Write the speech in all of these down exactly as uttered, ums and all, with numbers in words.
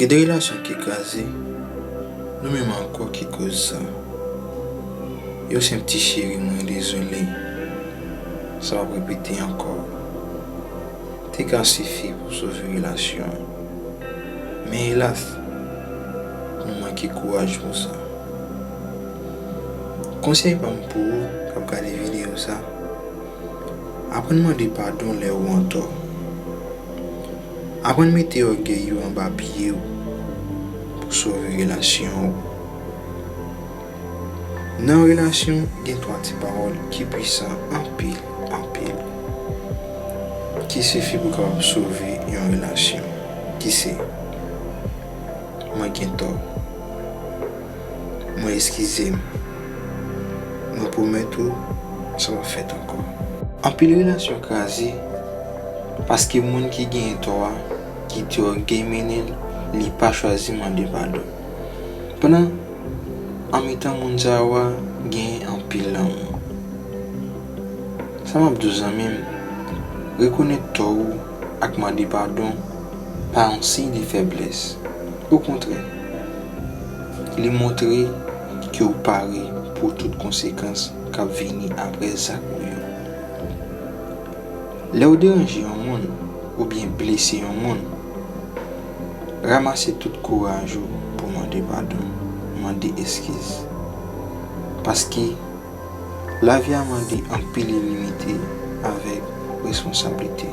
Gen de relasyon ki kraze, nou menm ankò ki koz sa. Yon senp ti cheri, mwen dezole. Sa p ap repete ankò. Te ka sifi pou sove relasyon an. Men elas, nou manke kouraj pou sa. Konsèy pa m pou ou k ap gade videyo sa, aprann mande padon lè ou antò. Aprann mete ògèy ou anba pye w pou sove relasyon ou. Nan yon relasyon, gen twa ti pawòl ki pwisan anpil, anpil, ki sifi pou kapab sove yon relasyon, ki se: mwen gen tò, mwen eskize m, mwen pwomèt ou sa p ap fèt ankò. Anpil relasyon kraze paske moun ki genyen tò a kite ògèy mennen l, li pa chwazi mande padon. Pandan an mitan moun sa yo a, genyen anpil lanmou. Sa m ap di w, zanmi m, rekonèt tò ou ak mande padon pa yon siy de fèblès. Okontrè, li montre ke w pare pou tout konsekans k ap vini apre zak ou yo. Lè w deranje yon moun oubyen blese yon moun, ranmase tout kouraj ou pou mande padon, mande eskiz. Paske lavi a mande anpil iminite avèk responsablite.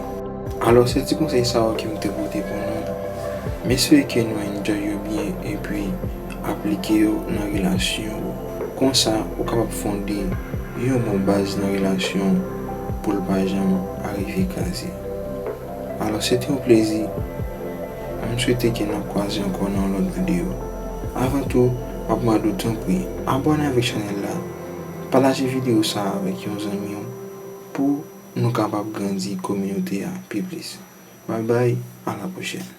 Alò, se ti konsèy sa yo ke m te pote pou nou. M espere ke nou enjoy yo byen epi aplike yo nan relasyon ou. Konsa, ou kapab fonde yon bon baz nan relasyon ou pou l pa janm arive kraze. Alò, se te yon plezi. M swete ke n ap kwaze ankò nan yon lòt videyo. Avan tou, m ap mande w tanpri, abòne avèk chanèl la, pataje videyo sa a avèk yon zanmi w pou nou kapab grandi kominote a pi plis. Bye bye, à la prochaine.